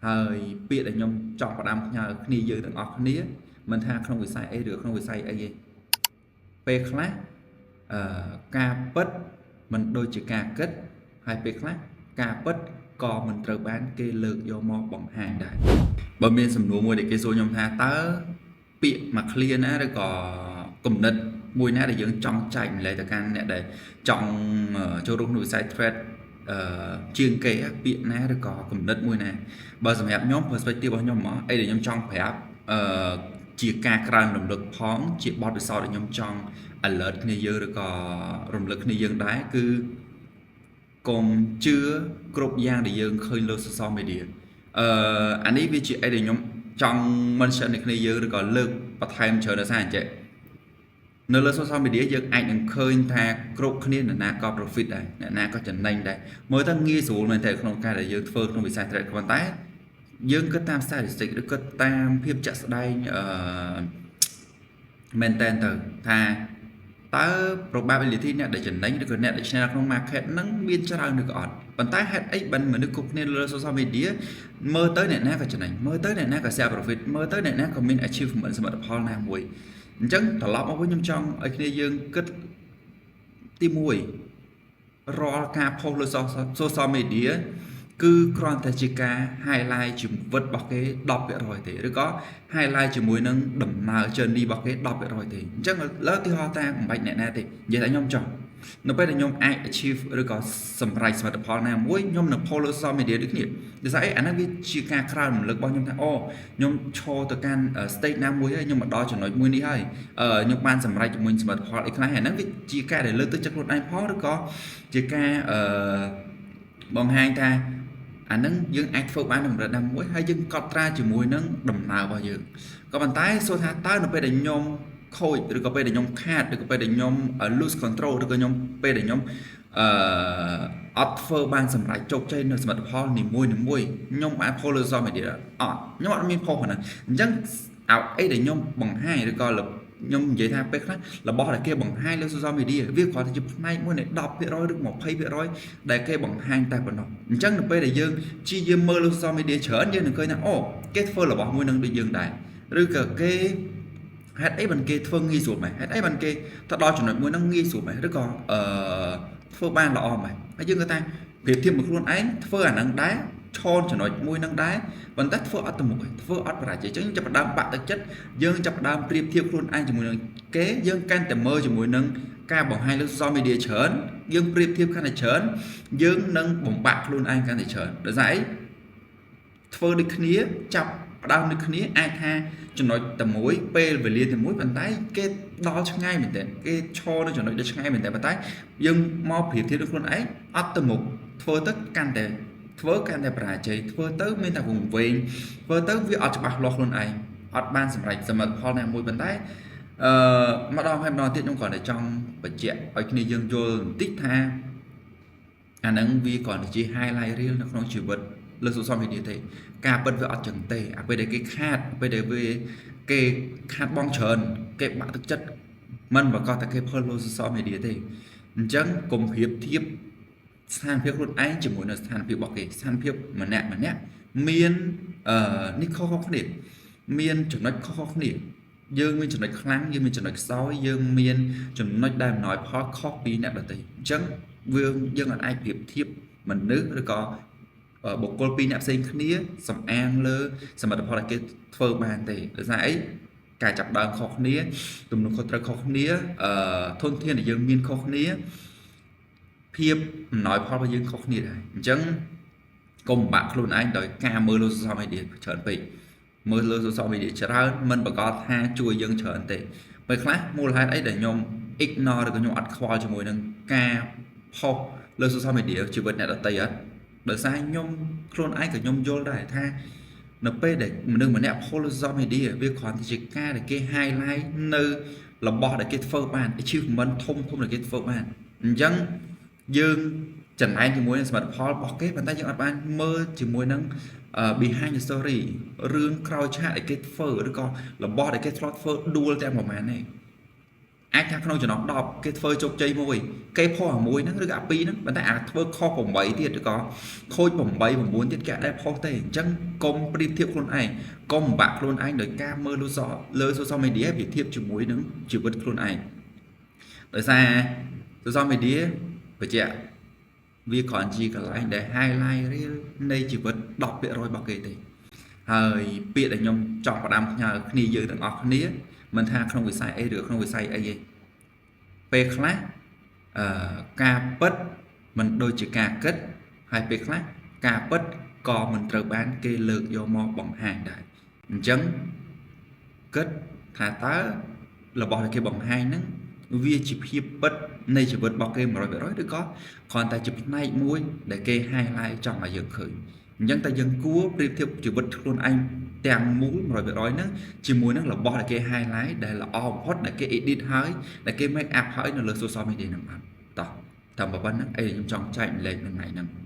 ហើយពាក្យដែលខ្ញុំចង់ផ្ដាំផ្ញើគ្នាយើងទាំងអស់គ្នាមិនថាក្នុងវិស័យអីឬក្នុងវិស័យអីទេពេលខ្លះការពិតមិនដូចជាការគិតហើយពេលខ្លះការពិតក៏មិនត្រូវបានគេលើកយកមកបង្ហាញដែរបើមានសំណួរមួយដែលគេសួរខ្ញុំថាតើពាក្យមួយឃ្លាណាឬក៏គំនិតមួយណាដែលយើងចង់ចែករំលែកទៅកាន់អ្នកដែលចង់ចូលរួមក្នុងវិស័យ trade ជាងគេពាក្យណាឬក៏គំនិតមួយណាបើសម្រាប់ខ្ញុំ perspective របស់ខ្ញុំហ្មងអីដែលខ្ញុំចង់ប្រាប់ជាការក្រើនរំលឹកផងជាបទពិសោធន៍ដែលខ្ញុំចង់ alert គ្នាយើងឬក៏រំលឹកគ្នាយើងដែរគឺកុំជឿគ្រប់យ៉ាងដែលយើងឃើញលើ social media។ អានេះវាជាអីដែលខ្ញុំចង់ mention នៅគ្នាយើងឬក៏លើកបន្ថែមច្រើនដោយសារអញ្ចឹងនៅលើ social media យើងអាចនឹងឃើញថាគ្រប់គ្នានរណាក៏ profit ដែរអ្នកណាក៏ចំណេញដែរមើលទៅងាយស្រួលមែនតើក្នុងការដែលយើងធ្វើក្នុងវិស័យ trade ប៉ុន្តែយើងគិតតាម statistic ឬគិតតាមភាពជាក់ស្ដែងមែនតើទៅថាតើ probability អ្នកដែលចំណេញឬក៏អ្នកដែលឈ្នះក្នុង market ហ្នឹងមានច្រើនឬក៏អត់ប៉ុន្តែហេតុអីបានមនុស្សគ្រប់គ្នាលើ social media មើលទៅអ្នកណាក៏ចំណេញមើលទៅអ្នកណាក៏ share profit មើលទៅអ្នកណាក៏មាន achievement សមិទ្ធផលណាមួយអញ្ចឹងត្រឡប់មកវិញខ្ញុំចង់ឲ្យគ្នាយើងគិតទី1រាល់ការផុសលើ social media គឺគ្រាន់តែជាការ highlight ជីវិតរបស់គេ10%ទេឬក៏ highlight ជាមួយនឹងដំណើរ journey របស់គេ10%ទេអញ្ចឹងលើឧទាហរណ៍ថាមិនបាច់អ្នកណាទេនិយាយថាខ្ញុំចង់នៅពេលដែលខ្ញុំអាច achieve ឬក៏សម្រេចសមិទ្ធផលណាមួយខ្ញុំនឹង follow social media ដូចគ្នាដោយសារអីអាហ្នឹងវាជាការក្រើនរំលឹករបស់ខ្ញុំថាអូខ្ញុំឈរទៅកាន់ stage ណាមួយហើយខ្ញុំមកដល់ចំណុចមួយនេះហើយខ្ញុំបានសម្រេចជាមួយសមិទ្ធផលអីខ្លះហើយហ្នឹងវាជាការដែលលើកទឹកចិត្តខ្លួនឯងផងឬក៏ជាការបង្ហាញថាអាហ្នឹងយើងអាចធ្វើបានកម្រិតណាមួយហើយយើងកត់ត្រាជាមួយនឹងដំណើររបស់យើងក៏ប៉ុន្តែសួរថាតើនៅពេលដែលខ្ញុំខូចឬក៏ពេលដែលខ្ញុំខាតឬក៏ពេលដែលខ្ញុំ lose control ឬក៏ខ្ញុំពេលដែលខ្ញុំអត់ធ្វើបានសម្រេចជោគជ័យនៅសមិទ្ធផលនីមួយនីមួយខ្ញុំបាន post លើ social media អត់ខ្ញុំអត់មាន post ហ្នឹងអញ្ចឹងអីដែលខ្ញុំបង្ហាញឬក៏ខ្ញុំនិយាយថាពេលខ្លះរបស់ដែលគេបង្ហាញលើ social media វាគ្រាន់តែជាផ្នែកមួយនៃ10%ឬ20%ដែលគេបង្ហាញតែប៉ុណ្ណោះអញ្ចឹងនៅពេលដែលយើងព្យាយាមមើលលើ social media ច្រើនយើងនឹងឃើញថាអូគេធ្វើរបស់មួយនឹងដូចយើងដែរឬក៏គេហេតុអីបានគេធ្វើងាយស្រួលម៉េចហេតុអីបានគេទៅដល់ចំណុចមួយហ្នឹងងាយស្រួលម៉េចឬក៏ធ្វើបានល្អម៉េចហើយយើងក៏តែប្រៀបធៀបមួយខ្លួនឯងធ្វើអាហ្នឹងដែរឈនចំណុចមួយហ្នឹងដែរប៉ុន្តែធ្វើអត់ទៅមុខទេធ្វើអត់បរាជ័យអញ្ចឹងចាប់ផ្ដើមបាក់ទឹកចិត្តយើងចាប់ផ្ដើមប្រៀបធៀបខ្លួនឯងជាមួយនឹងគេយើងកាន់តែមើលជាមួយនឹងការបង្ហាញលើ social media ច្រើនយើងប្រៀបធៀបកាន់តែច្រើនយើងនឹងបំបាក់ខ្លួនឯងកាន់តែច្រើនដោយសារអីធ្វើដូចគ្នាចាប់ផ្ដើមដូចគ្នាអាចថាចំណុចតែមួយពេលវេលាតែមួយប៉ុន្តែគេដល់ឆ្ងាយមែនទែនគេឈរនៅចំណុចដែលឆ្ងាយមែនទែនប៉ុន្តែយើងមកប្រៀបធៀបនឹងខ្លួនឯងអត់ទៅមុខធ្វើទៅកាន់តែធ្វើកាន់តែបរាជ័យធ្វើទៅមានតែវង្វេងធ្វើទៅវាអត់ច្បាស់លាស់ខ្លួនឯងអត់បានសម្រេចសមិទ្ធផលណាមួយប៉ុន្តែម្ដងហើយម្ដងទៀតខ្ញុំគ្រាន់តែចង់បញ្ជាក់ឲ្យគ្នាយើងយល់បន្តិចថាអាហ្នឹងវាគ្រាន់តែជា highlight reel នៅក្នុងជីវិតលើ social media ទេការពិតវាអត់ចឹងទេអាពេលដែលគេខាតពេលដែលវាគេខាតបងច្រើនគេបាក់ទឹកចិត្តមិនប្រកាសតែគេផលលើ social media ទេអញ្ចឹងកុំប្រៀបធៀបស្ថានភាពខ្លួនឯងជាមួយនឹងស្ថានភាពរបស់គេស្ថានភាពម្នាក់ម្នាក់មាននេះខុសៗគ្នាមានចំណុចខុសៗគ្នាយើងមានចំណុចខ្លាំងយើងមានចំណុចខ្សោយយើងមានចំណុចដែលអំណោយផលខុសពីអ្នកដទៃអញ្ចឹងវាយើងអាចប្រៀបធៀបមនុស្សឬក៏បុគ្គលពីរអ្នកផ្សេងគ្នាសំអាងលើសមិទ្ធផលដែលគេធ្វើបានទេដោយសារអីការចាប់ដើមខុសគ្នាទំនួលខុសត្រូវខុសគ្នាធនធានដែលយើងមានខុសគ្នាភាពអំណោយផលរបស់យើងខុសគ្នាដែរអញ្ចឹងកុំបាក់ខ្លួនឯងដោយការមើលលើ social media ច្រើនពេកមើលលើ social media ច្រើនមិនប្រកាសថាជួយយើងច្រើនទេពេលខ្លះមូលហេតុអីដែលខ្ញុំ ignore ឬក៏ខ្ញុំអត់ខ្វល់ជាមួយនឹងការផុសលើ social media ជីវិតអ្នកដទៃអត់ដោយសារខ្ញុំខ្លួនឯងក៏ខ្ញុំយល់ដែរថានៅពេលដែលមនុស្សម្នាក់ផុសលើ social media វាគ្រាន់តែជាការដែលគេ highlight នៅរបស់ដែលគេធ្វើបាន achievement ធំធំដែលគេធ្វើបានអញ្ចឹងយើងចំណែនជាមួយនឹងសមិទ្ធផលរបស់គេប៉ុន្តែយើងអត់បានមើលជាមួយនឹង behind the story រឿងក្រោយឆាកដែលគេធ្វើឬក៏របស់ដែលគេធ្លាប់ធ្វើដួលទាំងប្រហែលទេ អាចថាក្នុងចំណោម10គេធ្វើជោគជ័យមួយគេផុសអាមួយហ្នឹងឬក៏អាពីរហ្នឹងប៉ុន្តែអាធ្វើខុស8ទៀតឬក៏ខូច8 9ទៀតគេអត់ដែលផុសទេអញ្ចឹងកុំប្រៀបធៀបខ្លួនឯងកុំបំបាក់ខ្លួនឯងដោយការមើលលើ social media ប្រៀបធៀបជាមួយនឹងជីវិតខ្លួនឯងដោយសារ social media បញ្ជាក់វាគ្រាន់ជាកន្លែងដែល highlight reel នៃជីវិត10%របស់គេទេហើយពាក្យដែលខ្ញុំចង់ផ្ដាំផ្ញើគ្នាយើងទាំងអស់គ្នាមិនថាក្នុងវិស័យអីឬក្នុងវិស័យអីទេពេលខ្លះការពិតមិនដូចជាការគិតហើយពេលខ្លះការពិតក៏មិនត្រូវបានគេលើកយកមកបង្ហាញដែរអញ្ចឹងគិតថាតើរបស់ដែលគេបង្ហាញហ្នឹងវាជាភាពពិតនៃជីវិតរបស់គេ100%ឬក៏គ្រាន់តែជាផ្នែកមួយដែលគេ highlight ចង់ឲ្យយើងឃើញអញ្ចឹងតែយើងគួរប្រៀបធៀបជីវិតខ្លួនឯងទាំងមូល100%ហ្នឹងជាមួយនឹងរបស់ដែលគេ highlight ដែលល្អបំផុតដែលគេ edit ហើយដែលគេ make up ហើយនៅលើ social media ហ្នឹងបាទតោះតាមប៉ុណ្្នឹងអីខ្ញុំចង់ចែករំលែកនៅថ្ងៃហ្នឹង។